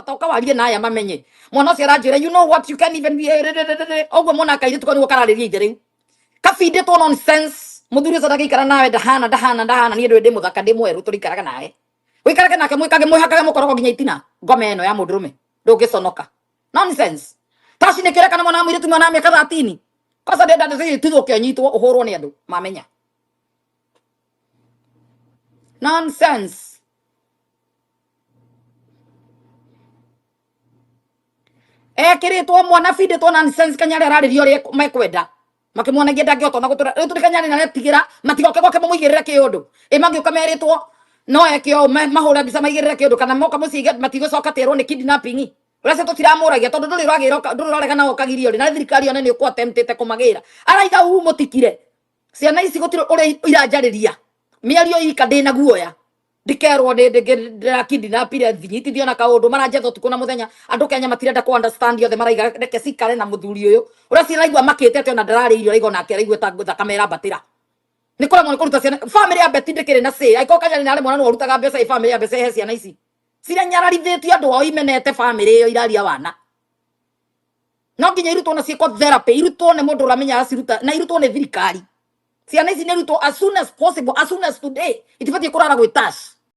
Toka warie na aya mamenye. Mwana ũcio aranjĩra, you know what, you can even be ũguo mwana kairĩtu kau nĩguo kararĩria ithe rĩu. Kabindĩtwo nonsense. Mũthuri ũcio ndangĩikara nawe, ndahana ndahana ndahana, niĩ ndũĩ ndĩ mũthaka ndĩ mwerũ tũrĩikaraga nawe. Wĩikarage nake mwĩkage mwĩhakage mũkorogo nginya itina. Ngoma ĩno ya mũndũrũme. Ndũngĩconoka. Nonsense. Taci nĩ kĩreka na mwana wa mũirĩtu mwana wa mĩaka 13. Kwanza ndenda ndĩtuthũke ũnyitwo ũhũrwo nĩ andũ mamenya. Nonsense. Ekĩrĩtwo mwana bindĩtwo nonsense kanyarĩ ararĩria ũrĩa mekwenda makĩmuonagia ndangĩhota ona gũtũra rĩu tũrĩ kanyarĩ na aretigĩra matigoke gwake mamũigĩrĩre kĩũndũ ĩ mangĩũka merĩtwo no eke ũũ mahũre mbica maigĩrĩre kĩũndũ kana moka mũciĩ matigũcoka terwo nĩ kidnapping ũrĩa cio tũtiramũragia tondũ ndũrĩ ũragĩra ndũrĩ ũrarega nao ũkagirio rĩ na thirikari yone nĩ ũkũ attemptĩte kũmagĩra araiga uu mũtikire ciana ici gũtirĩ ũrĩa iranjarĩria mĩario ika ndĩna guoya ndikerwo ndĩrakidnapire thinyitithio na kaũndũ maranjetha ũtukũ na mũthenya andũ Kenya matirenda kũ understand othe maraiga reke cikare na mũthuri ũyũ ũrĩa ciraigua makĩte atĩ ona ndararĩ irio araigua onake araigua ta thakame ĩrambatĩra nĩ kũremwo nĩ kũruta ciana family ya Betty ndĩkĩrĩ na say angĩkorwo Kanyarĩ nĩ arĩ mwana nĩwe ũrutaga mbeca ĩ family ya mbeca ĩhe ciana ici ciranyararithĩtio andũ ao imenete family ĩyo iraria wana no nginya irutwo na ciĩko therapy irutwo nĩ mũndũ ũramenya aciruta na irutwo nĩ thirikari ciana ici nĩ irutwo as soon as possible, as soon as today, itibatiĩ kũrara gwĩ tash.